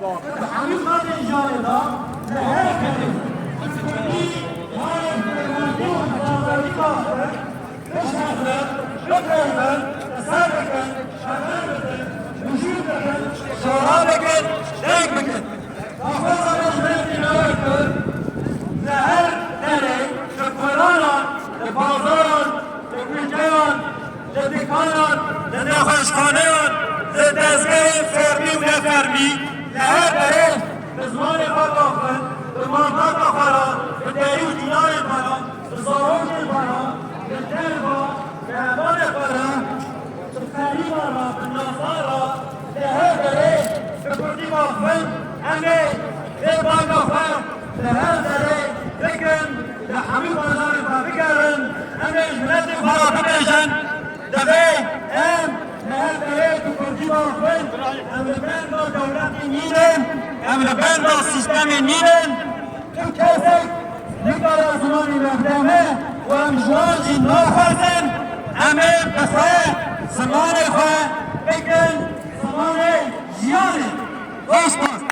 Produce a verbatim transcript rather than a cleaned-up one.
Di hemî qatên jiyanê de li her derê bi kurdî karê bi kurdî û bi azadî biaxivin, bişexulin, bipeyivin, qise bikin, xeber bidin, mijûl bikin, şara bikin, deng bikin. Daxwaza me ji milletê me wek kurd, li her derê, li koranan, li bazaran, li kunceyan, li dikanan, li nexweşxaneyan, li dezgehên fermî û nefermî, li her derê bi zimanê xwe biaxivin, bi malbata xwe re, bi derî û dînarên xwe re, bi zarokên xwe re, bi derva, bi hevalên xwe re, bi qerîban re, bi nasan re, li her derê bi kurdî biaxivin, em ê vê banga xwe li her derê bikin, li hemî bajarên xwe bigerin, em ê ji miletê xwe re bibêjin. Divê em li her derê bi kurdî biaxivin, em li benda dewletê nînin, em li benda sîstemê nînin. Tu kesek nikare zimanê me bide me û em ji wan jî naxwazin, em ê bi xwe zimanê xwe bikin zimanê jiyanê. Dost dost.